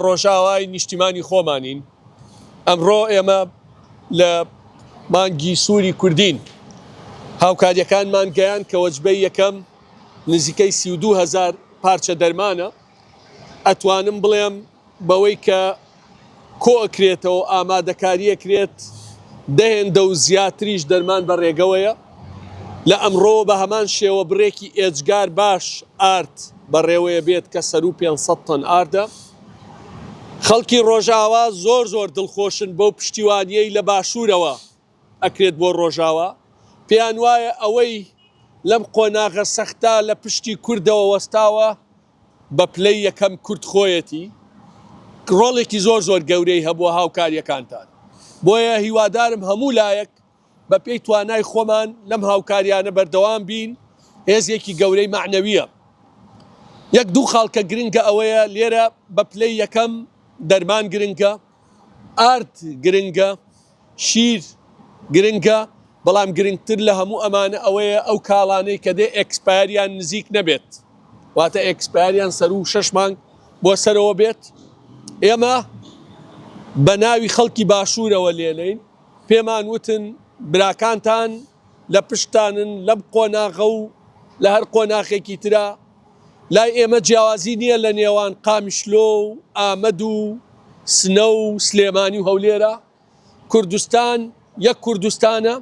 ڕۆژئاوای نیشتیمانی خۆمانین. ئەمڕۆ ئێمە لە مانگی سووری کوردین. هاوکارییەکانمان گەیاند کە وەجبەی یەکەم نزیکەی 32 هەزار پارچە دەرمانە. ئەتوانم بڵێم بەوەی کە کۆ ئەکرێتەوە و ئامادەکاری ئەکرێت دە هێندە و زیاتریش دەرمان بە ڕێگەوەیە. لە ئەمڕۆوە بە هەمان شێوە بڕێکی ئێجگار باش ئارد بەڕێوەیە بێت کە سەروو 500 تەن ئاردە. خەڵکی ڕۆژاوا زۆر زۆر دڵخۆشن بەو پشتیوانییەی لە باشوورەوە ئەکرێت بۆ ڕۆژاوا. پێیان وایە ئەوەی لەم قۆناغە سەختە لە پشتی کوردەوە وەستاوە بە پلەی یەکەم کورد خۆیەتی ڕۆڵێکی زۆر زۆر گەورەی هەبووە هاوکارییەکانتان. بۆیە هیوادارم هەموو لایەک بە پێی توانای خۆمان لەم هاوکاریانە بەردەوام بین، هێزێکی گەورەی مەعنەویە. یەک دوو خاڵ کە گرنگە ئەوەیە لێرە بە پلەی یەکەم دەرمان گرنگە، ئارد گرنگە، شیر گرنگە، بەڵام گرنگتر لە هەموو ئەمانە ئەوەیە ئەو کاڵانەی کە دێ expire یان نزیک نەبێت، واتە expire یان سەروو شەش مانگ بۆ سەرەوە بێت. ئێمە بە ناوی خەڵکی باشوورەوە لێنەین، پێمان وتن براکانتان لە پشتتانن لەم قۆناغە و لە هەر قۆناغێکی ترا، لای ئێمە جیاوازی نییە لە نێوان قامیشلۆ و ئامەد و سنە و سلێمانی و هەولێرا، کوردستان یەک کوردستانە،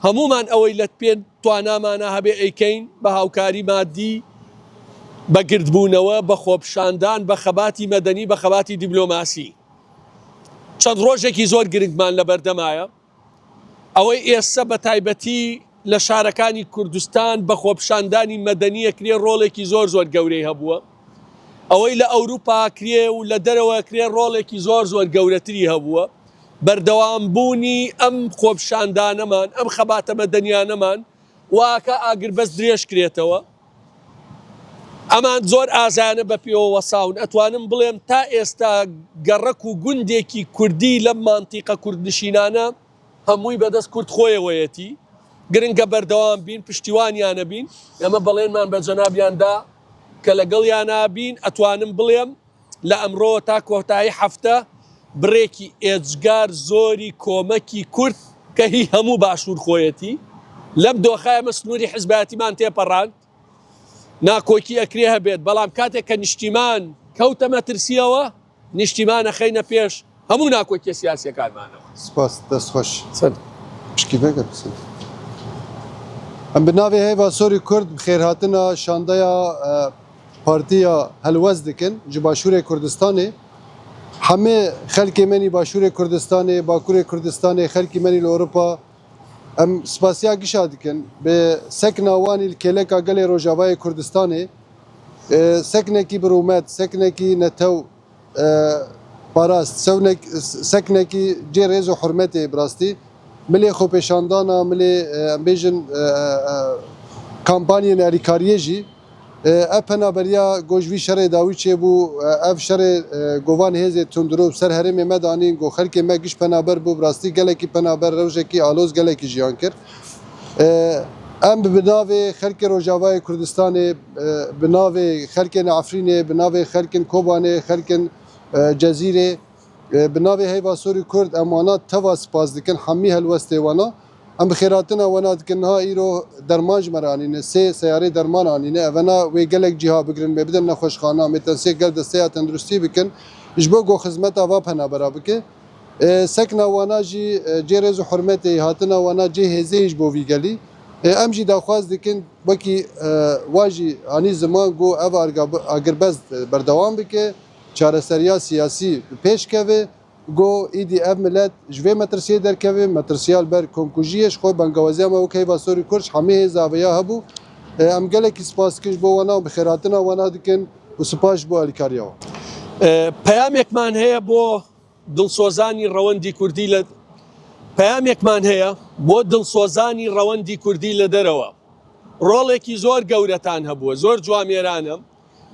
هەموومان ئەوەی لە پێ توانامانا هەبێ ئەیکەین بە هاوکاری مادی، بە گردبوونەوە، بە خۆپیشاندان، بە خەباتی مەدەنی، بە خەباتی دیبلۆماسی. چەند ڕۆژێکی زۆر گرنگمان لەبەردەمایە، ئەوەی ئێستا بە تایبەتی لە شارەکانی کوردستان بە خۆپیشاندانی مەدەنی ئەکرێ ڕۆڵێکی زۆر زۆر گەورەی هەبووە، ئەوەی لە ئەوروپا ئەکرێ و لە دەرەوە ئەکرێ ڕۆڵێکی زۆر زۆر گەورەتری هەبووە، بەردەوامبوونی ئەم خۆپیشاندانەمان، ئەم خەباتە مەدەنیانەمان واکا ئاگربەست درێژکرێتەوە. ئەمان زۆر ئازایانە بە پێوە وەساون، ئەتوانم بڵێم تا ئێستا گەڕەک و گوندێکی کوردی لەم مانتیقە کوردنشینانە هەمووی بەدەست کورد خۆیەوەیەتی، گرنگە بەردەوام بین، پشتیوانیانە بین، ئێمە بەڵێنمان بە جەنابیان دا کە لەگەڵیانا بین، ئەتوانم بڵێم لە ئەمڕۆوە تا کۆتایی هەفتە بڕێکی ئێجگار زۆری کۆمەکی کورد کە هی هەموو باشوور خۆیەتی لەم دۆخە ئێمە سنووری حزبایەتیمان تێپەڕاند ناکۆکی ئەکرێ هەبێت بەڵام کاتێک کە نیشتیمان کەوتە مەترسیەوە نیشتیمان ئەخەینە پێش هەموو ناکۆکیە سیاسیەکانمانەوە. سپاس دەست خۆش. پشکی veke pisin. Em bi navê Heyva Sorî Kurd bi xêrhatina şandeya Partiya Helwest dikin ji Başûrê Kurdistanê. Hemê xelkê me nî Başûrê Kurdistanê, Bakurê Kurdistanê, xelkî me nî li Ewropa em spasiya gişa dikin. Bi sekna wan î li kêleka gelê Rojavayê Kurdistanê seknekî bi rûmet, seknekî netew parast, seknekî cê rêz û hurmetê bi rastî. Milê xwepêşandana, milê em bêjin kampanyên alîkariyê jî Ev penaberiya ku ji vî şerê dawî çêbû, ev şerê ku van hêzê tundrû bi ser herêmê me danîn ku xelkê me giş penaber bû, bi rastî gelekî penaber rewşekî aloz gelekî jiyan kir. Em bi navê xelkê Rojavayê Kurdistanê, bi navê xelkên Efrînê, bi navê xelkên Kobanê, xelkên Cezîrê, bi navê Heyva Sorî Kurd em wana teva spas dikin hemî helwestê wana. Em bi xêratina wena dikin niha îro derman ji me re anîne, sê seyarê derman anîne, evena wê gelek cîha bigirin, wê bidin nexweşxana, wê tensîq gel desteya tenduristî bikin ji bo ku xizmeta va penabera bike. Sekna wana jî cê rêz û hurmetê yî, hatina wana cê hêzê yî ji bo vî gelî. Em jî daxwaz dikin wekî wa jî anî ziman ku ev agirbest berdewam bike, çareseriya siyasî bi pêş keve. Got, Êdî ev milet ji vê metirsiyê derkeve, metirsiya li ber komkujiyê ji xwe bangawaziya me wek Heyva Sorî Kurd ji hemî hêza ve ya hebû. Em gelekî spas dikin ji bo wana û bi xêrhatina wana dikin û spas ji bo alîkariya wan. Peyamekman heye bo dilsozanî rewendî kurdî li Peyamekman heye bo dilsozanî rewendî kurdî li derewe. Rolekî zor gewretan hebûwe, zor cwamêrane,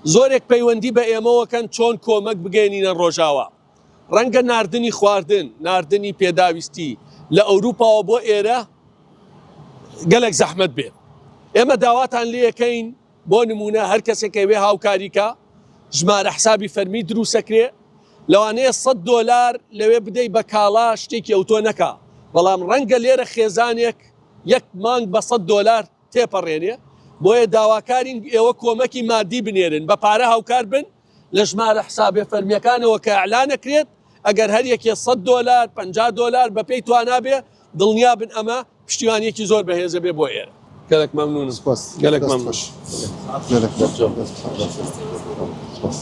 زۆرێک پەیوەندی بە ئێمەوە کەن چۆن کۆمەک بگەیەنینە ڕۆژاوا. ڕەنگە ناردنی خواردن، ناردنی پێداویستی لە ئەوروپاوە بۆ ئێرە گەلێک زەحمەت بێ. ئێمە داواتان لێکەین بۆ نمونە هەر کەسێک ئەوێ هاوکاریکە ژمارە حسابی فەرمی دروستەکرێ. لەوانەیە سەد دۆلار لەوێ بدەی بە کاڵا شتێکی ئەوتۆ نەکا، بەڵام ڕەنگە لێرە خێزانێک یەک مانگ بە سەد دۆلار تێپەڕێنێ، بۆیە داواکارین ئێوە کۆمەکی مادی بنێرن، بە پارە هاوکار بن لە ژمارە حسابە فەرمیەکانەوە کە ئیعلان ئەکرێت، ئەگەر هەر یەکێ سەد دۆلار، 50 دۆلار بەپێی توانا بێ، دڵنیا بن ئەمە پشتیوانیەکی زۆر بەهێزە بێ بۆ ئێرە. گەلەک مەمنونم. سپاس. گەلەک دەست مەمنون. خۆش. گەلەک مەمنون. دەست خۆش. سپاس.